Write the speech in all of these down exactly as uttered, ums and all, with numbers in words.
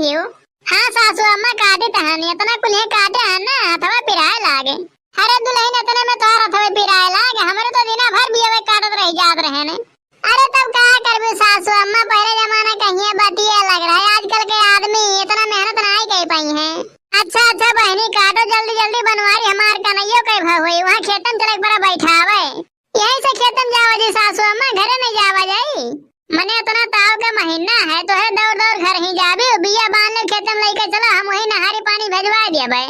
क्यों? हाँ सासू अम्मा, काटित हन, इतना कुल्हे काटे हन ना, हथवा पिराए लागे। अरे दुलहिन, इतने में तोहर हथवे पिराए लागे, हमरे तो दिना भर बियवे काटत रहि जात रहेन। अरे तब का करबू सासू अम्मा, पहिले जमाना कहिए बतिये अलग रहे, आजकल के आदमी इतना मेहनत नाहीं कइ पइहैं। अच्छा, अच्छा बहिनी, काटो जल्दी जल्दी बनवारी, हमार कनइयो कइ भव होई, वहाँ खेतम चले के परा बैठावे। यही से खेतम जावा जी सासू अम्मा, घरे नहीं जावा जाई। मने इतना ताव के महीना है, तोहरे दौड़ दौड़ घरही जाबी, बिया बान ले खेतम लइके चला, हम वही नहारी पानी भेजवा देबे।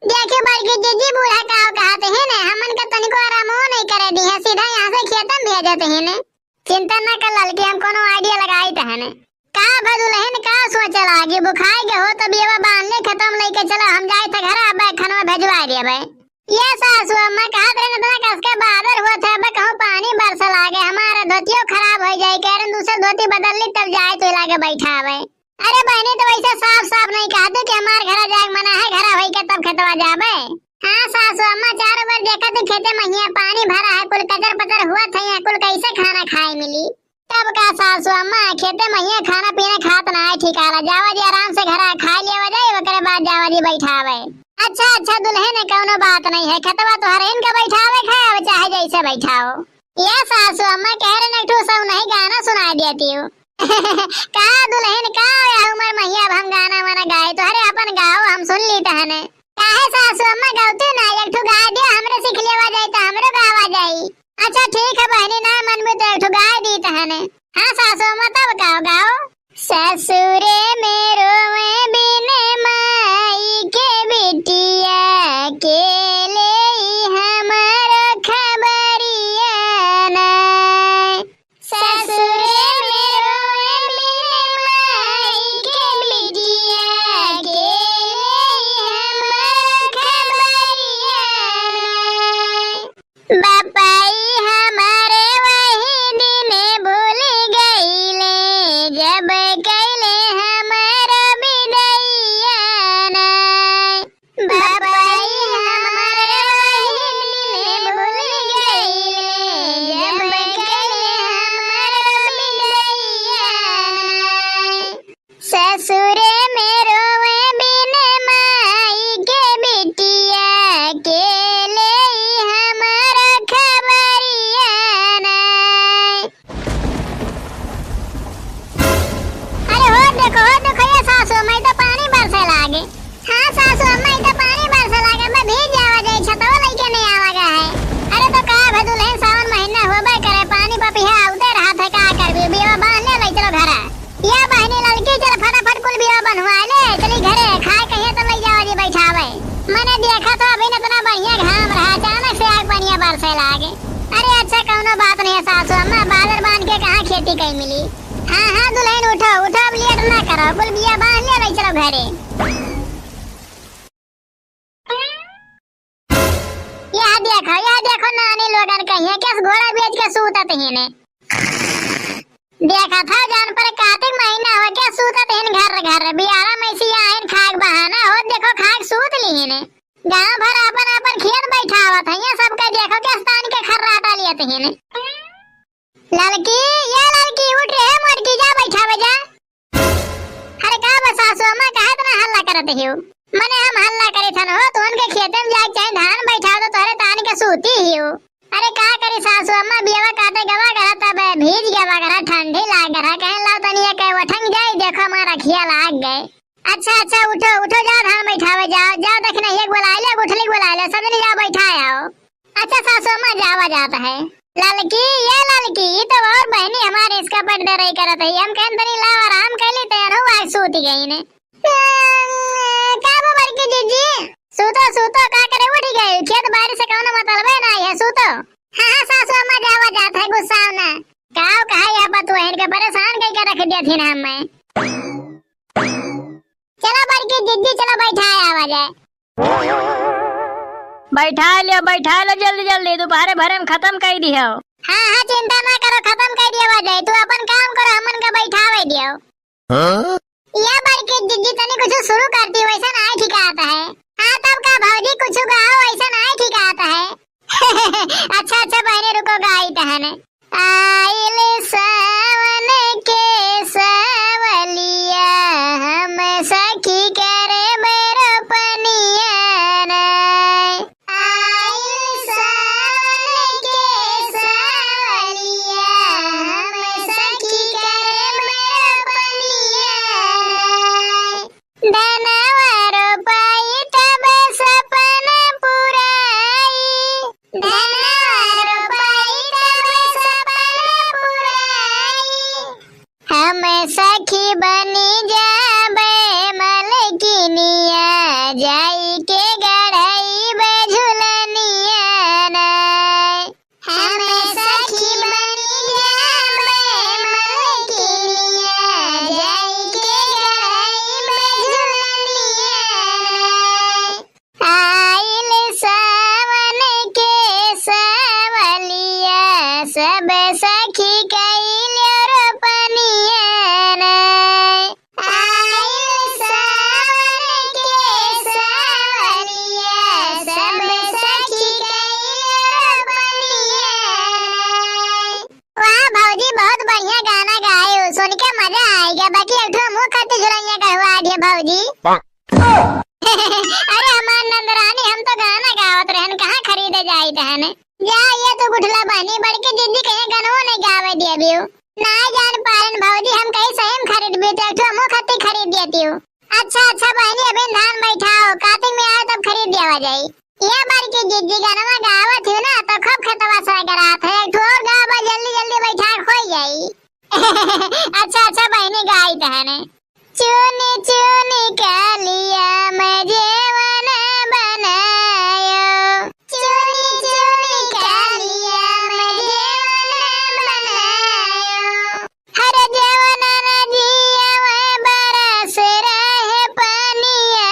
देखी बड़की जिज्जी, बूढ़ा काव कहत हीन, हमन के तनिको आरामो नहीं करे दिहे, सीधा यहाँ से खेतम भेजत हीन। चिंता न कर ललकी, हम कोनो idea लगाइत हन। का भा दुलहिन, का सोचे लागी, बुखाए के हो तो बियवा बान ले खेतम लइके चला, हम जाइत है घरा, अब्बे खनवा भेजवा देबे। ये सासू अम्मा कहत रहे, इतना कस के बादर होत है, अब्बे कहूँ पानी बरसे लागे, हमारा धोतियो खराब होइ जाई, कह रहे दूसर धोती बदल ली तब जाए तो लागे बैठावे। अरे बहिनी, तो वैसे साफ साफ नहीं कहत कि हमार घरा जाए मना है, घरा होई के तब खेतवा जाबे। हाँ सासू अम्मा, चारों बार देखत ही खेते महिया पानी भरा है, कुल कचर पचर हुआ थे, यहाँ कुल कैसे खाना खाए मिली? तब का सासू अम्मा, खेते महिया खाना पीना खात ना है ठिकाना, जावा जी आराम से घरा खाए लेवा जाए, ओकरे बाद जावा जी बैठावे। अच्छा अच्छा दुलहिन, कौनो बात नहीं है, खेतवा तोहरे इनका बैठावे खाए, चाहे जैसे बैठाओ। ये सासू अम्मा कह रहे, एक ठो सौ नहीं गाना सुनाई देती हूँ। का दुलहिन, का या उमर महिया, अब हम गाना वाना गाए? तोहरे अपन गाओ, हम सुन ली तहने। काहे सासू अम्मा, गौती ना, एक ठो गाय दिया, हमरे सीख लेवा जाई तो हमरो गावा जाई। अच्छा ठीक है बहिनी, ना मन में तो एक ठो गाय दी तहने। हाँ सासू अम्मा, तब गाओ, गाओ। ससुरे में रोवे बिन माई के बिटिया, के लेई हमर खबरिया ना। ससुरे में रोवे बिन माई के बिटिया, के लेई हमर खबरिया ना। बापाई हमारे वही दिन भूल गईले, जब कैले हमार बिदैया ना। बापाई हमारे वही दिन भूल गईले, जब कैले हमार बिदैया ना। ससुरे में रोवे बिन माई के बिटिया, के लेई हमर खबरिया ना। अरे हो देखो, हो देखो, ये सासू अम्मा, ई तो पानी बरसे लागे। हाँ सासू अम्मा, ई तो पानी बरसे लागे, मैं भीज जावा जाई, छतवा लइके नहीं आवा गा है। अरे तो का भा दुलहिन, सावन महीना होबे करे, पानी पपिहा उदे रहत है, का करबी, बियवा बांध ले, लइ चलो घरा। या बहिनी ललकी, चल फटाफट कुल बिया बन्हवाइ ले, चली घरे, खाए कहिए तो लइ जावा जी बैठावे। मने देखा तो अभी इतना बढ़िया घाम रहा, अचानक से आग पनिया बरसे लागे। अरे अच्छा, कौनो बात नहीं है सासू अम्मा, बादर बांध के कहाँ खेती कहीं मिली। हाँ हाँ दुलहिन, उठो उठो, अब लेट ना करो, कुल बिया बांध ले, लइ चलो घरे। यह देखो, यह देखो, नानी लोगन कहिए, कैस घोड़ा बेच के सूतत हीने। देखा था जान पर, कातिक महीना हो के सूतत हीन घर घर, बियारा में से आइन खाक बहाना हो, देखो खाक सूत लीने। गांव भर अपन अपन खेत बैठावत है, ये सबके देखो कैस तान के खर्राटा लियत हीने। ललकी, ये ललकी, उठ रे मोटकी, जा बैठावे जा। अरे का बा सासू अम्मा, काहे इतना हल्ला करत हियो? मने हम हल्ला करी थन हो, तुहन के खेते में जाके चाहे धान बैठाओ तो तोहरे तान के सूती हियो। अरे का करी सासू अम्मा, बियवा काटे गवा करा तब भीज गवा करा, ठंडी लाग रहा, कहे लाओ तनी एक ओठंग जाई, देखो हमारा खिया लाग गए। अच्छा अच्छा उठो उठो, जाओ धान बैठावे जाओ, जाओ दखिनहिया के बोलाइ ले, गुठली के बोलाइ ले, सब जनी जाओ बैठाए आओ। अच्छा सासू अम्मा, जावा जात है। ललकी, ये ललकी, ई तो और बहिनी हमारे इसका पट दे रही करत है। हम कहन तनी लाओ आराम कर ली, तैयार हो, आज सूत गई ने। का बा बड़की जिज्जी? सूतो सूतो, का करे उठ गई? खेत बाड़ी से कौनो मतलबे ना है, सूतो। हाँ हाँ सासू अम्मा, जावा जात है, गुस्सा ना। का कहा यह बतुआ इनके परेशान कई के रख दिया थी ना हमें। चलो बड़की जिज्जी, चलो बैठाए आवा जाए। बैठाए लियो, बैठाए लियो जल्दी जल्दी, दोपहरे भरे में खत्म कर दियो। हाँ हाँ, चिंता ना करो, खत्म कर दियो आवा जाए। तू अपन काम करो, हमन का बैठावे दियो। हाँ? ये बड़की जिज्जी तनी कुछ शुरू करती, वैसा ना है ठिकात है। हाँ तब का भौजी, कुछ गाओ, वैसा ना है ठिकात है। अच्छा अच्छा बहने, रुको, गाई तहन। आइल सावन के सावलिया, हम सखी बनी जाबे मलकिनिया, जाई के गढ़ई बे झुलनिया ना। हम सखी बनी जाबे मलकिनिया, जाई के गढ़ई बे झुलनिया ना। आइल सावन के सावलिया, सब सखी कइल्यो रोपनिया ना। आइल सावन के सावलिया, सब सखी कइल्यो रोपनिया ना। वाह भौजी, बहुत बढ़िया गाना गाए हो, सुन के मजा आइगा। बाकी एक ठो मुँह खातिर झुलनिया गढ़वा दिए भौजी। अरे हमार नंदरानी, हम तो गाना गावत रहन, कहाँ खरीदे जाइत हन? जा, ये तो गुठला बहनी, बड़की जिज्जी कहीं गनवो नहीं गावे दिया बियो। ना जान पारन भौजी, हम कहीं सही में खरीद भी तो एक ठो मुँह खातिर खरीद दिया तियो। अच्छा, अच्छा बहनी, अभी धान बैठाओ, कातिक में आवे तब खरीद दिया जाई। ये बड़की जिज्जी गनवा गावत हियो ना, तो खूब खेतवा से गरात है, एक ठो और गावा, जल्दी जल्दी बैठा हो जाई। अच्छा, अच्छा बहनी, गाई तहने। चुनी चुनी कालिया में जेवन बनायो, चुनी चुनी कालिया में जेवन बनायो। हर जेवन नदिया में बरस रहे पनिया,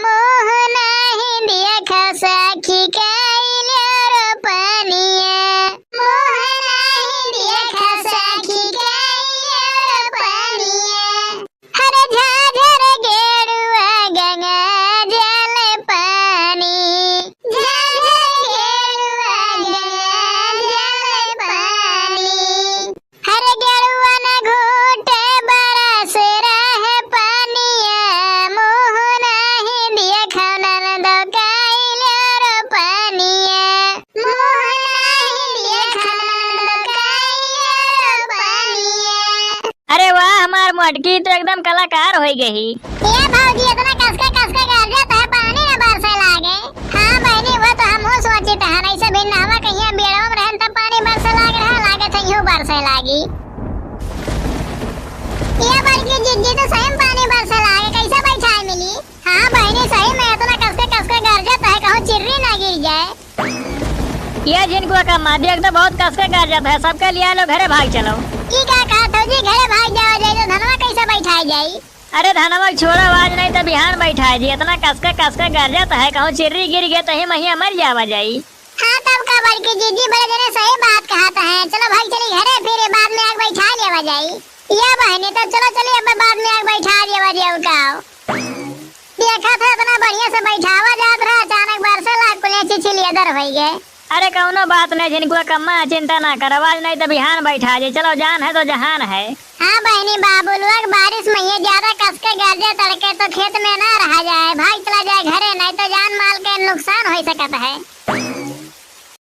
मुँह नहीं देखा सखी कइल्यो रोपनिया, मुँह नहीं देखा सखी कइल्यो रोपनिया। हर झाझर गेरुआ गंगा जल पानी, झाझर गेरुआ गंगा जल पानी। हर गेरुआ न घूटे बरस रहे पनिया, मुँह नहीं देखा ननदो कइल्यो रोपनिया, मुँह नहीं देखा ननदो कइल्यो रोपनिया। अरे वाह, हमार मोटकी तो एकदम कलाकार होइ गई। ए भौजी, इतना कसके कसके गरजत है, पानी न बरसे लागे। हाँ बहनी, वो तो हमहू सोचित हन, ऐसे भी नहवा कहिया बेड़वा में रहन तब पानी बरसे लाग रहा, लागे थे यूं बरसे लागी। ये बड़की जिज्जी तो सही में पानी बरसे लागे, कैसे बैठाए मिली? हाँ बहनी, सही में इतना कसके कसके गरजत है, कहूँ चिर्री ना गिर जाए। ये झिनकुआ का माँ, देख तो बहुत कसके गरजत है, सबके लिया लो घरे भाग चलो। ई का कहत हो जी, घरे भाग जावा जाई तो धनवा कैसे बैठाए जाई? अरे धनवा छोड़ा, आज नहीं तो बिहान बैठाए जी, इतना कसके कसके गरजत है, कहूँ चिर्री गिर गए तो ही महिया मर जावा जाई। हाँ तब का बड़की जिज्जी बड़े जने सही बात कहत है, चलो भाग चली घरे, फिर ये बाद में आग बैठा लेवा जाई। या बहनी, तब चलो चली, अब बाद में आग बैठा लेवा जाई, का? देखा था इतना बढ़िया से बैठावा जात रहा, अचानक बरसे लाग कुले छिछिलियादर होइ गए। अरे कौनो बात नहीं झिनकुआ कम्मा, चिंता ना कर, आज नहीं तो बिहान बैठा जे, चलो जान है तो जहान है। हाँ बहनी, बाबू लोग, बारिश में ये ज्यादा कसके गरजे तड़के तो खेत में ना रहा जाए, भाग चला जाए घरे, नहीं तो जान माल के नुकसान हो सकत है।